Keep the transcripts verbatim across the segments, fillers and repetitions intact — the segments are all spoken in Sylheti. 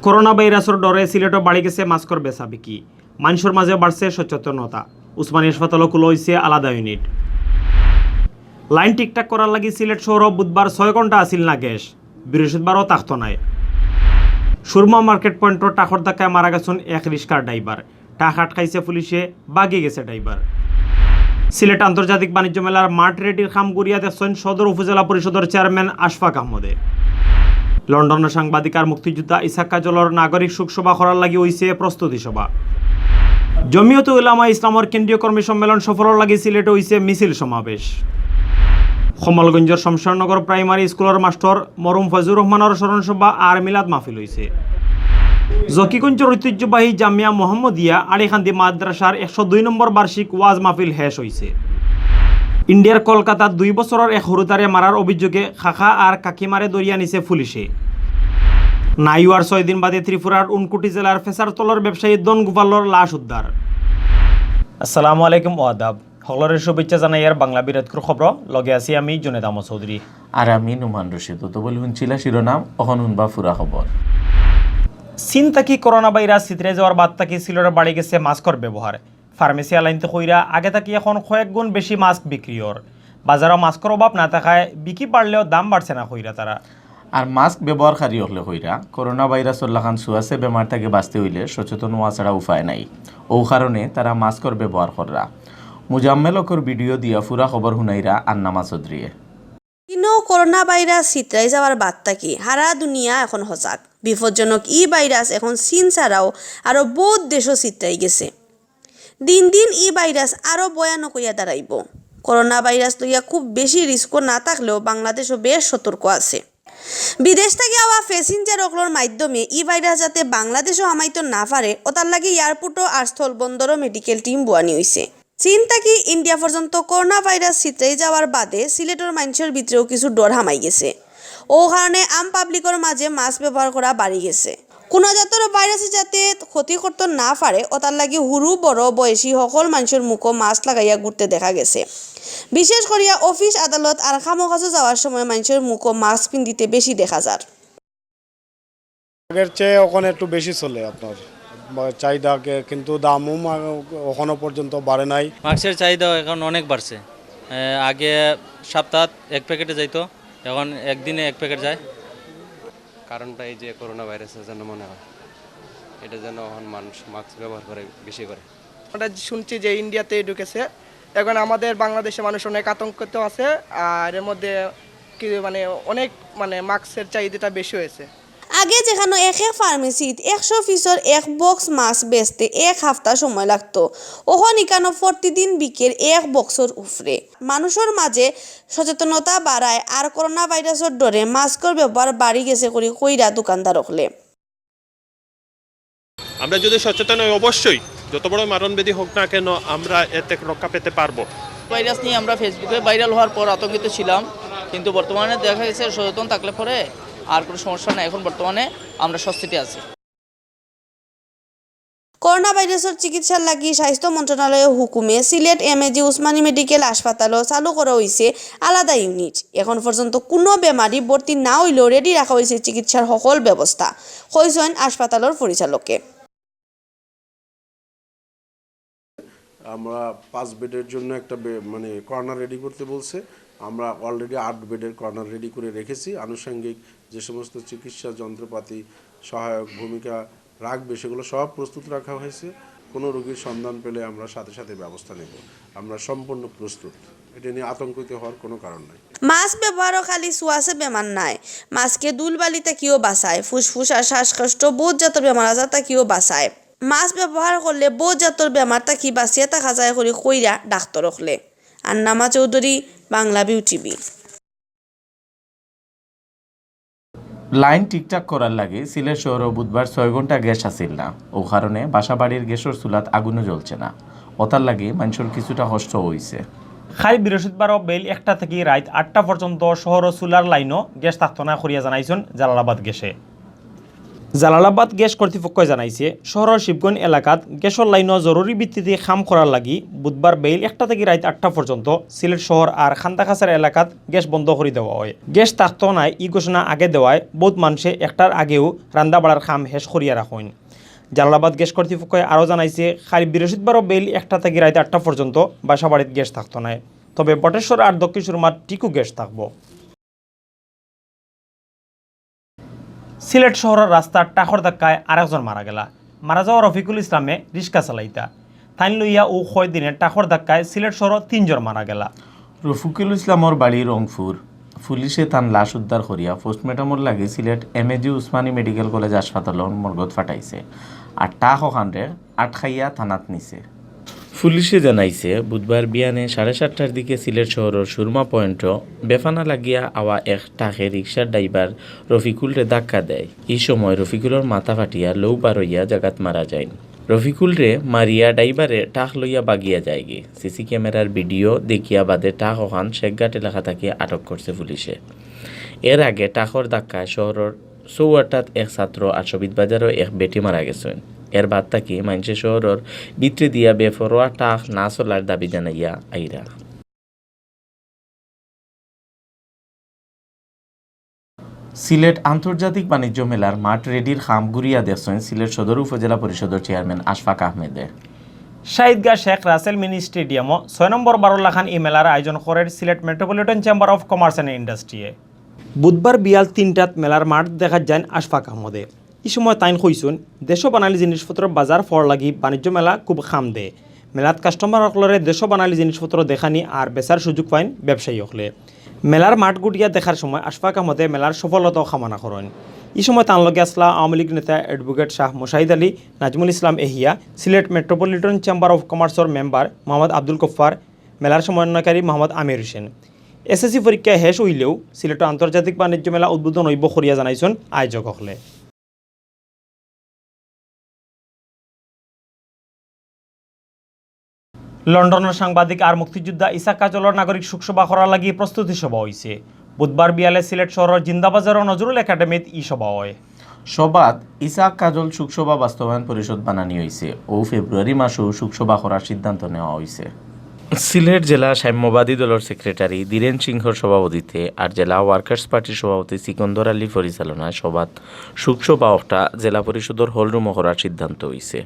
করোনা ভাইরাসর ডরে সিলেটো বাড়ি গেছে মাস্কর বেচাবিকি। মানষর মাঝে বাড়ছে সচেতনতা। উসমানী হাসপাতালো খুলা অইছে আলাদা ইউনিট। লাইন ঠিকঠাক করার লাগি সিলেট শহরো বুধবার ছয় ঘন্টা আছিল না গ্যাস। বৃহস্পতিবারও থাকতো নায়। সুরমা মার্কেট পয়েন্টর ট্রাকর ধাক্কায় মারা গেছইন এক রিক্সার ড্রাইভার। ট্রাক আটকাইছে পুলিশে, ভাগি গেছে ড্রাইভার। সিলেট আন্তর্জাতিক বাণিজ্য মেলার মাঠ রেডির কাম ঘুরিয়া দেখছইন সদর উপজেলা পরিষদর চেয়ারম্যান আশফাক আহমদে। লন্ডনর সাংবাদিক আর মুক্তিযোদ্ধা ইসহাক কাজলর নাগরিক শোক সভা করার লাগি অইছে প্রস্তুতি সভা। জমিয়তে উলামায়ে ইসলামর কেন্দ্রীয় কর্মী সম্মেলন সফলর লাগি সিলেটো অইছে মিছিল সমাবেশ। কমলগঞ্জর শমশেরনগর প্রাইমারি স্কুলর মাস্টর মরহুম ফয়জুর রহমানর স্মরণ সভা আর মিলাদ মাহফিল অইছে। জকিগঞ্জর ঐতিহ্যবাহী জামিয়া মোহাম্মদিয়া আড়িকান্দি মাদ্রাসার একশো দুই নম্বর বার্ষিক ওয়াজ মাহফিল শেষ অইছে। ইন্ডিয়ার কলকাতাত দুই বছরর এক হুরুতারে মারার অভিযোগে কাকা আর কাকিমারে ধরিয়া নিছে পুলিশে। নাইওয়ার ছয় দিন বাদে ত্রিপুরার ঊনকোটি জেলার ফেসারতলর ব্যবসায়ী ধন গোপালর লাশ উদ্ধার। আসসালামু আলাইকুম ও আদাব। হকলরে শুভেচ্ছা জানাইয়ার বাংলা বিরতকুর খবর, লগে আছি আমি জুনেদ আহমদ চৌধুরী। আর আমি নুমান রশিদ। অতবুল হুনছিলা শিরোনাম, অখন হুনবা পুরা খবর। চীন থাকি করোনা ভাইরাস ছিতরাই যাওয়ার বাদ থাকি সিলেটর বাড়ি গেছে মাস্কর ব্যবহার। ফার্মেসি আলাইন্তে কইরা আগে থাকি এখন কয়েক গুণ বেশি মাস্ক বিক্রি অর। বাজারো মাস্কর অভাব না থাকায় বিকি বাড়লেও দাম বাড়ছে না কইরা তারা। আর মাস্ক ব্যবহারকারী অকলে কইরা, করোনা ভাইরাসর লাখান ছুয়াছে বেমার থাকি বাঁচতে অইলে সচেতন অওয়া ছাড়া উপায় নাই। অউ কারণে তারা মাস্কর ব্যবহার কররা। মুজাম্মেল হকর ভিডিও দিয়া পুরা খবর হুনাইরা আন্নামা চৌধুরীয়ে। চীনো করোনা ভাইরাস ছিতরাই যাওয়ার বাদ থাকি হারা দুনিয়া এখন সজাগ। বিপজ্জনক ই ভাইরাস এখন চীন ছাড়াও আরো বউত দেশো ছিতরাই গেছে। দিন দিন ই ভাইরাস আরো ভয়ানক অইয়া দাঁড়াইবো। করোনা ভাইরাস লইয়া খুব বেশি রিস্কও না থাকলেও বাংলাদেশও বেশ সতর্ক আছে। বিদেশ থাকি আওয়া প্যাসেঞ্জার অকলর মাধ্যমে ই ভাইরাস যাতে বাংলাদেশো হামাইতো না পারে, অতার লাগি এয়ারপোর্টও আর স্থলবন্দরও মেডিকেল টিম বওয়ানি অইছে। চীন থাকি ইন্ডিয়া পর্যন্ত করোনা ভাইরাস ছিতরাই যাওয়ার বাদে সিলেটর মানষর ভিতরেও কিছু ডর হামাই গেছে। অউ কারণে আম পাবলিকর মাঝে মাস্ক ব্যবহার করা বাড়ি গেছে। কুনু জাতর ভাইরাসে যাতে ক্ষতি করতো না পারে, অতার লাগি হুরু বড় বয়সী হকল মানষর মুখো মাস্ক লাগাইয়া ঘুরতে দেখা গেছে। বিশেষ করিয়া অফিস আদালত আর কামো কাজো যাওয়ার সময় মানষর মুখো মাস্ক পিন্দিতে বেশি দেখা যার। আগের চেয়ে এখন একটু বেশি চলে আপনার, বা চাহিদা কে-, কিন্তু দামও মা-, এখনো পর্যন্ত বাড়ে নাই। মাস্কের চাহিদা এখন অনেক বাড়ছে। এ, আগে সপ্তাহ এক প্যাকেটে যাইতো, এখন একদিনে এক প্যাকেট যায়। কারণটা এই যে করোনা ভাইরাসের জন্য মনে হয়, এটা জন্য এখন মানুষ মাস্ক ব্যবহার করে, বেশি করে। আমরা শুনছি যে ইন্ডিয়াতে ঢুকেছে, এখন আমাদের বাংলাদেশে মানুষ অনেক আতঙ্কিত আছে। আর এর মধ্যে কি মানে অনেক মানে মাস্কের চাহিদাটা বেশি হয়েছে। আগে যেখানো এক এক ফার্মেসিত একশো পিসর এক বক্স মাস্ক বেচতে এক হাপ্তা সময় লাগতো, অখন ইকানো প্রতিদিন বিকের এক বক্সর উপরে। মানষর মাঝে সচেতনতা বাড়ায় আর করোনা ভাইরাসর ডরে মাস্কর ব্যবহার বাড়ি গেছে করি কইরা দোকানদার অকলে। আমরা যদি সচেতন হই, অবশ্যই যত বড় মারণ ব্যাধি হোক না কেন, আমরা এতে রক্ষা পেতে পারবো। ভাইরাস নিয়ে আমরা ফেসবুকে ভাইরাল হওয়ার পর আতঙ্কিত ছিলাম, কিন্তু বর্তমানে দেখা গেছে সচেতন থাকলে পরে আর কোনো সমস্যা নাই। এখন বর্তমানে আমরা স্বস্তিতে আছি। করোনা ভাইরাসর চিকিৎসার লাগি স্বাস্থ্য মন্ত্রণালয়র হুকুমে সিলেট এমএজি উসমানী মেডিকেল হাসপাতালও চালু করা অইছে আলাদা ইউনিট। এখন পর্যন্ত কুনু বেমারি ভর্তি না অইলেও রেডি রাখা অইছে চিকিৎসার হকল ব্যবস্থা, কইছইন হাসপাতালর পরিচালকে। আমরা পাঁচ বেডের জন্য একটা বে-, মানে কর্নার রেডি করতে বলছে। আমরা অলরেডি আট বেডের কর্নার রেডি করে রেখেছি। আনুষঙ্গিক যে সমস্ত চিকিৎসা যন্ত্রপাতি, সহায়ক ভূমিকা রাখবে, সেগুলো সব প্রস্তুত রাখা হয়েছে। কোনো রোগীর সন্ধান পেলে আমরা সাথে সাথে ব্যবস্থা নেব। আমরা সম্পূর্ণ প্রস্তুত, এটা নিয়ে আতঙ্কিত হওয়ার কোনো কারণ নাই। মাস্ক ব্যবহারও খালি ছুয়াছে বেমার নায়, মাস্কে ধুলবালি থাকিও বাঁচায়, ফুসফুস আর শ্বাসকষ্ট, বউত জাতর বেমার আজার থাকিও বাঁচায়। মাস্ক ব্যবহার করলে বউত জাতর বেমার থাকি বাঁচিয়া থাকা যায় করি কইরা ডাক্তর অকলে। আন্নামা চৌধুরী, বাংলাভিউ টিভি। লাইন ঠিকঠাক করার লাগি সিলেট শহরো বুধবার ছয় ঘন্টা গ্যাস আছিল না। অউ কারণে বাসা বাড়ির গ্যাসর চুলাত আগুনও জ্বলছে না। অতার লাগি মানষর কিছুটা কষ্ট অইছে। কাইল বৃহস্পতিবারও বেইল একটা থাকি রাইত আটটা পর্যন্ত শহরো চুলার লাইনও গ্যাস থাকতো না করিয়া জানাইছইন জালালাবাদ গ্যাসে। জালালাবাদ গ্যাস কর্তৃপক্ষই জানাইছে, শহরর শিবগঞ্জ এলাকাত গ্যাসর লাইনো জরুরি ভিত্তিতে কাম করার লাগি বুধবার বেইল একটা থাকি রাইত আটটা পর্যন্ত সিলেট শহর আর খান্দাকাছাড় এলাকাত গ্যাস বন্ধ করি দেওয়া অয়। গ্যাস থাকতো নায়, ই ঘোষণা আগে দেওয়ায় বউত মানষে একটার আগেউ রান্দা-বাড়ার কাম হেষ করিয়া রাখইন। জালালাবাদ গ্যাস কর্তৃপক্ষই আরও জানাইছে, কাইল বৃহস্পতিবারও বেইল একটা থাকি রাইত আটটা পর্যন্ত বাসাবাড়িত গ্যাস থাকতো নায়, তবে বটেশ্বর আর দক্ষিণ সুরমাত ঠিকউ গ্যাস থাকবো। সিলেট শহরর রাস্তাত ট্রাকর ধাক্কায় আরেকজন মারা গেলা। মারা যাওয়া রফিকুল ইসলামে রিক্সা চালাইতা। তাইন লইয়া অউ কয়দিনে ট্রাকর ধাক্কায় সিলেট শহরো তিনজন মারা গেলা। রফিকুল ইসলামর বাড়ি রংপুর। পুলিশে তান লাশ উদ্ধার করিয়া পোস্টমর্টমর লাগি সিলেট এমএজি উসমানী মেডিকেল কলেজ হাসপাতালর মর্গত পাঠাইছে। আর ট্রাক অখানরে আটকাইয়া থানাত নিছে। পুলিশে জানাইছে, বুধবার বিয়ানে সাড়ে সাতটার দিকে সিলেট শহরর সুরমা পয়েন্টো বেফানা লাগিয়া আওয়া এক ট্রাকে রিক্সার ড্রাইভার রফিকুলরে ধাক্কা দেয়। ই সময় রফিকুলর মাথা ফাটিয়া লৌ বার অইয়া জাগাত মারা যাইন। রফিকুলরে মারিয়া ড্রাইভারে ট্রাক লইয়া বাগিয়া যায়গি। সিসি ক্যামেরার ভিডিও দেখিয়া বাদে ট্রাক অখান শেখঘাট এলাকা থাকি আটক করছে পুলিশে। এর আগে ট্রাকর ধাক্কায় শহরর চৌহাট্টাত এক ছাত্র আর সবিত বাজারো এক বেটি মারা গেছইন। এর বাদ থাকি মাইনষে শহরর ভিতরে দিয়া বেপরোয়া ট্রাক না চলার দাবি জানাইয়া আইরা। সিলেট আন্তর্জাতিক বাণিজ্য মেলার মাঠ রেডির কাম ঘুরিয়া দেখছইন সিলেট সদর উপজেলা পরিষদর চেয়ারম্যান আশফাক আহমেদে। শাহিদগাঁও শেখ রাসেল মিনি স্টেডিয়ামো ছয় নম্বর বারো লাখান ই মেলার আয়োজন করের Sylhet metropolitan chamber of commerce and ইন্ডাস্ট্রিয়ে। বুধবার বিয়াল তিনটাত মেলার মাঠ দেখাত যাইন আশফাক আহমদে। ই সময় তাইন কইছইন, দেশো বানালি জিনিসপত্রর বাজার ফড় লাগি বাণিজ্য মেলা খুব কাম দেয়। মেলাত কাস্টমার অকলরে দেশো বানালি জিনিসপত্র দেখানি আর বেচার সুযোগ পাইন ব্যবসায়ী অকলে। মেলার মাঠ ঘুরিয়া দেখার সময় আশফাক আহমদে মেলার সফলতাও কামনা করইন। ই সময় তান লগে আছলা আওয়ামী লীগ নেতা অ্যাডভোকেট শাহ মোশাহিদ আলী, নাজমুল ইসলাম এহিয়া, সিলেট মেট্রোপলিটন চেম্বার অফ কমার্সর মেম্বার মোহাম্মদ আব্দুল গফফার, মেলার সমন্বয়কারী মোহাম্মদ আমির হোসেন। এসএসসি পরীক্ষা হেষ অইলেও সিলেটো আন্তর্জাতিক বাণিজ্য মেলা উদ্বোধন অইবো করিয়া জানাইছইন আয়োজক অকলে। লন্ডনর সাংবাদিক আর মুক্তিযোদ্ধা ইসাক কাজলর নাগরিক শোকসভা করার লাগি প্রস্তুতি সভা অইছে। বুধবার বিয়ালে সিলেট শহরর জিন্দাবাজারর নজরুল একাডেমিত ই সভা অয়। সভাত ইসাক কাজল শোকসভা বাস্তবায়ন পরিষদ বানানি অইছে। অউ ফেব্রুয়ারি মাসো শোকসভা করার সিদ্ধান্ত নেওয়া অইছে। সিলেট জেলা সাম্যবাদী দলর সেক্রেটারি ধীরেন সিংহর সভাপতিত্বে আর জেলা ওয়ার্কার্স পার্টির সভাপতি সিকন্দর আলীর পরিচালনায় সভাত শোকসভা অকটা জেলা পরিষদর হলরুমো করার সিদ্ধান্ত অইছে।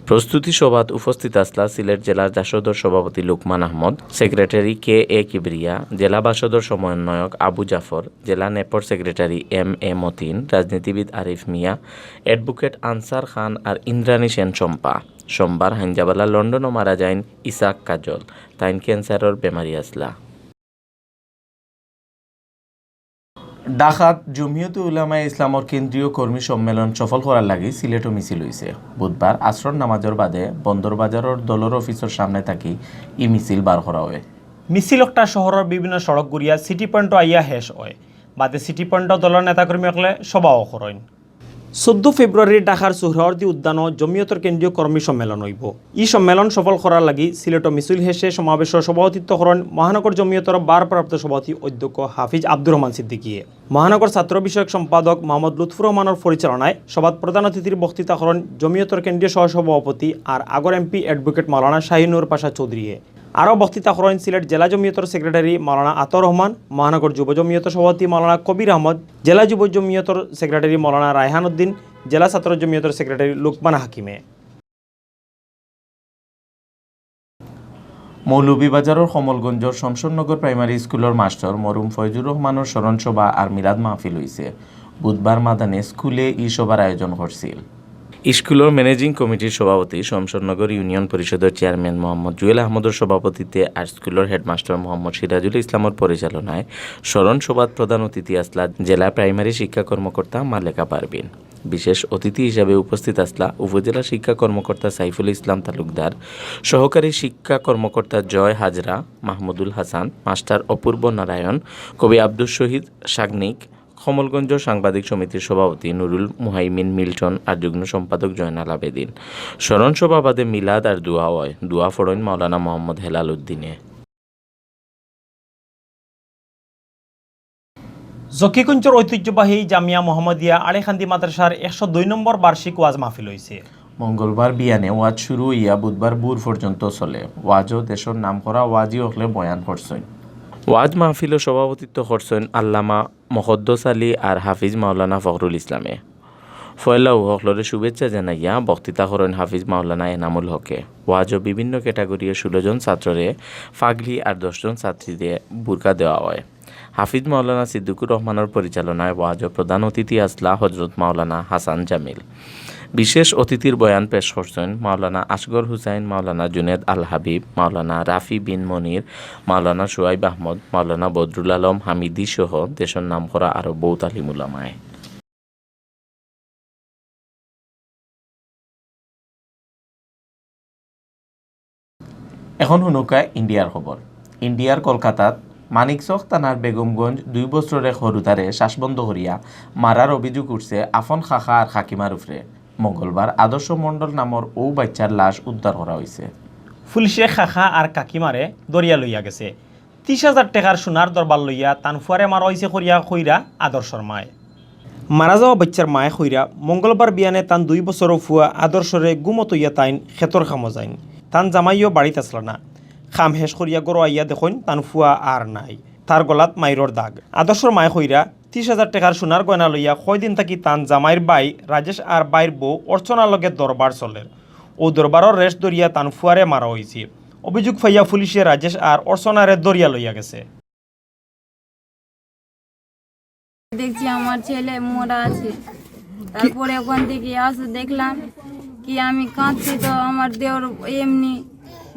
প্রস্তুতি সভাত উপস্থিত আছলা সিলেট জেলা জাসদর সভাপতি লুকমান আহমদ, সেক্রেটারি কে এ কিবরিয়া, জেলা বাসদর সমন্বয়ক আবু জাফর, জেলা নেপর সেক্রেটারি এম এ মতিন, রাজনীতিবিদ আরিফ মিয়া, অ্যাডভোকেট আনসার খান আর ইন্দ্রাণী সেন শম্পা। সোমবার হাইঞ্জাবালা লন্ডনো মারা যাইন ইসাক কাজল। তাইন ক্যান্সারর বেমারি আছলা। ঢাকাত জমিয়তে উলামায়ে ইসলামর কেন্দ্রীয় কর্মী সম্মেলন সফল করার লাগি সিলেটো মিছিল অইছে। বুধবার আসরর নামাজর বাদে বন্দরবাজারর দলর অফিসর সামনে থাকি ই মিছিল বার করা অয়। মিছিল অকটা শহরর বিভিন্ন সড়ক ঘুরিয়া সিটি পয়েন্টো আইয়া হেষ অয়। বাদে সিটি পয়েন্টো দলর নেতাকর্মী অকলে সভাও করইন। চৌদ্দ ফেব্রুয়ারি ঢাকার সোহরাওয়ার্দী উদ্যানো জমিয়তর কেন্দ্রীয় কর্মী সম্মেলন অইবো। ই সম্মেলন সফল করার লাগি সিলেটো মিছিল হেষে সমাবেশর সভাপতিত্ব করইন মহানগর জমিয়তর ভারপ্রাপ্ত সভাপতি অধ্যক্ষ হাফিজ আব্দুর রহমান সিদ্দিকীয়ে। মহানগর ছাত্র বিষয়ক সম্পাদক মোহাম্মদ লুৎফুর রহমানর পরিচালনায় সভাত প্রধান অতিথির বক্তৃতা করইন জমিয়তর কেন্দ্রীয় সহসভাপতি আর আগর এমপি অ্যাডভোকেট মাওলানা শাহিনুর পাশা চৌধুরীয়ে। আরও বক্তৃতা করইন সিলেট জেলা জমিয়তর সেক্রেটারি মাওলানা আতাউর রহমান, মহানগর যুব জমিয়তর সভাপতি মাওলানা কবির আহমদ, জেলা যুব জমিয়তর সেক্রেটারি মাওলানা রায়হান উদ্দিন, জেলা ছাত্র জমিয়তর সেক্রেটারি লুকমান হাকিমে। মৌলভীবাজারর কমলগঞ্জর শমশেরনগর প্রাইমারি স্কুলর মাস্টর মরহুম ফয়জুর রহমানর স্মরণ সভা আর মিলাদ মাহফিল অইছে। বুধবার মাদানে স্কুলে ই সভার আয়োজন করছিল। স্কুলর ম্যানেজিং কমিটির সভাপতি, শমশেরনগর ইউনিয়ন পরিষদর চেয়ারম্যান মোহাম্মদ জুয়েল আহমদর সভাপতিত্বে আর স্কুলর হেডমাস্টর মোহাম্মদ সিরাজুল ইসলামর পরিচালনায় স্মরণ সভাত প্রধান অতিথি আছলা জেলা প্রাইমারি শিক্ষা কর্মকর্তা মালেকা পারভিন। বিশেষ অতিথি হিসাবে উপস্থিত আছলা উপজেলা শিক্ষা কর্মকর্তা সাইফুল ইসলাম তালুকদার, সহকারী শিক্ষা কর্মকর্তা জয় হাজরা, মাহমুদুল হাসান, মাস্টার অপূর্ব নারায়ণ, কবি আব্দুস শহীদ সাগনিক, কমলগঞ্জ সাংবাদিক সমিতির সভাপতি নুরুল মুহাইমিন মিল্টন আর যুগ্ম সম্পাদক জয়নাল আবেদিন। স্মরণ সভা বাদে মিলাদ আর দোয়া অয়। দোয়া পড়ইন মাওলানা মোহাম্মদ হেলাল উদ্দিনে। জকিগঞ্জর ঐতিহ্যবাহী জামিয়া মোহাম্মদিয়া আড়িকান্দি মাদ্রাসার একশো দুই নম্বর বার্ষিক ওয়াজ মাহফিল অইছে। মঙ্গলবার বিয়ানে ওয়াজ শুরু অইয়া বুধবার ভোর পর্যন্ত চলে। ওয়াজো দেশর নামকরা ওয়াজি অকলে বয়ান করছইন। ওয়াজ মাহফিলো সভাপতিত্ব করছইন আল্লামা মুকদ্দস আলী আর হাফিজ মাওলানা ফখরুল ইসলামে। পয়লাউ হকলরে শুভেচ্ছা জানাইয়া বক্তৃতা করইন হাফিজ মাওলানা এনামুল হকে। ওয়াজো বিভিন্ন ক্যাটাগরির ষোলো জন ছাত্ররে পাগড়ি আর দশ জন ছাত্রীরে বুরকা দেওয়া অয়। হাফিজ মাওলানা সিদ্দিকুর রহমানর পরিচালনায় ওয়াজো প্রধান অতিথি আছলা হজরত মাওলানা হাসান জামিল। বিশেষ অতিথির বয়ান পেশ করছইন মাওলানা আশগর হুসাইন, মাওলানা জুনেদ আল হাবিব, মাওলানা রাফি বিন মনির, মাওলানা শুয়াইব আহমদ, মাওলানা বদরুল আলম হামিদি সহ দেশর নামকরা আরো বউত আলিম উলামায়। এখন হুনুকা ইন্ডিয়ার খবর। ইন্ডিয়ার কলকাতাত মানিকচক থানার বেগমগঞ্জ দুই বছরর এক হুরুতারে শ্বাসবন্ধ করিয়া মারার অভিযোগ উঠছে আফন কাকা আর কাকিমার উপরে। মঙ্গলবার আদর্শ মণ্ডল নামর অউ বাইচ্চার লাশ উদ্ধার করা অইছে। পুলিশে কাকা আর কাকিমারে ধরিয়া লইয়া গেছে। তিশ হাজার টেকার সোনার দরবার লইয়া তান ফুয়ারে মারা অইছে করিয়া কইরা আদর্শর মায়। মারা যাওয়া বাইচ্চার মায় কইরা মঙ্গলবার বিয়ানে তান দুই বছরর ফুয়া আদর্শরে ঘুমো থইয়া তাইন খেতর কামো যাইন। তান জামাইও বাড়িত আছলা না। কাম হেশ করিয়া ঘরো আইয়া দেখইন তান ফুয়া আর নাই। তার গলাত মাইরর দাগ। আদর্শর মায় কইরা তিশ হাজার টেকার সোনার গয়না লইয়া কয়দিন থাকি তান জামাইর ভাই রাজেশ আর ভাইর বউ অর্চনার লগে দরবার চলের। অউ দরবারর রেশ ধরিয়া তান ফুয়ারে মারা অইছে। অভিযোগ পাইয়া পুলিশে রাজেশ আর অর্চনারে ধরিয়া লইয়া গেছে। দেখছি আমার ছেলে মরা আছে। তারপরে ওখান থেকে আসে দেখলাম কি আমি কাঁদছি, তো আমার দেওর এমনি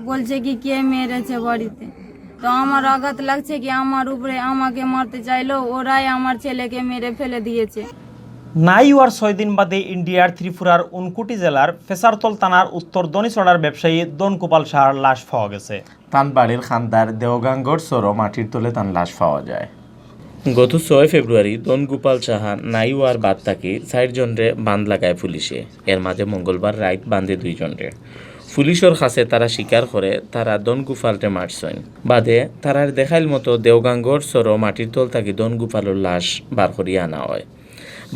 বলছে কি কে মেরেছে বাড়িতে। তো আমার আঘাত লাগছে কি আমার উপরে, আমাকে মারতে চাইলো, ওরাই আমার ছেলেকে মেরে ফেলে দিয়েছে। নাই ওয়ার ছয় দিন বাদে ইন্ডিয়ার ত্রিপুরার উনকোটি জেলার ফেসারতল থানার উত্তর ধনীছড়ার ব্যবসায়ী ধনগোপাল সাহার লাশ পাওয়া গেছে। তান বাড়ির খান্দার দেওগাঙ্গর সরো মাটির তলে তান লাশ পাওয়া যায়। গত ছয় ফেব্রুয়ারি ধনগোপাল সাহা নাই ওয়ার বাদ থাকি চাইরজনরে বান্দ লাগায় পুলিশে। এর মাঝে মঙ্গলবার রাইত বান্দে দুইজনরে। পুলিশর কাছে তারা স্বীকার করে তারা ধনগোপালরে মারছইন। বাদে তারার দেখাইল মতো দেওগাঙ্গর সরো মাটির তল থাকি ধনগোপালর লাশ বার করিয়া আনা অয়।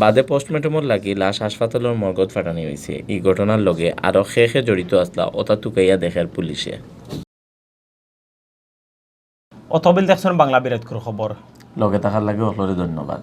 বাদে পোস্টমর্টমর লাগি লাশ হাসপাতালর মর্গত পাঠানি অইছে। ই ঘটনার লগে আরো কে কে জড়িত আছলা অতা তুকাইয়া দেখের পুলিশে। অতবিল দেখছইন বাংলা বিরাটকুর খবর। লগে থাকার লাগি হকলরে ধন্যবাদ।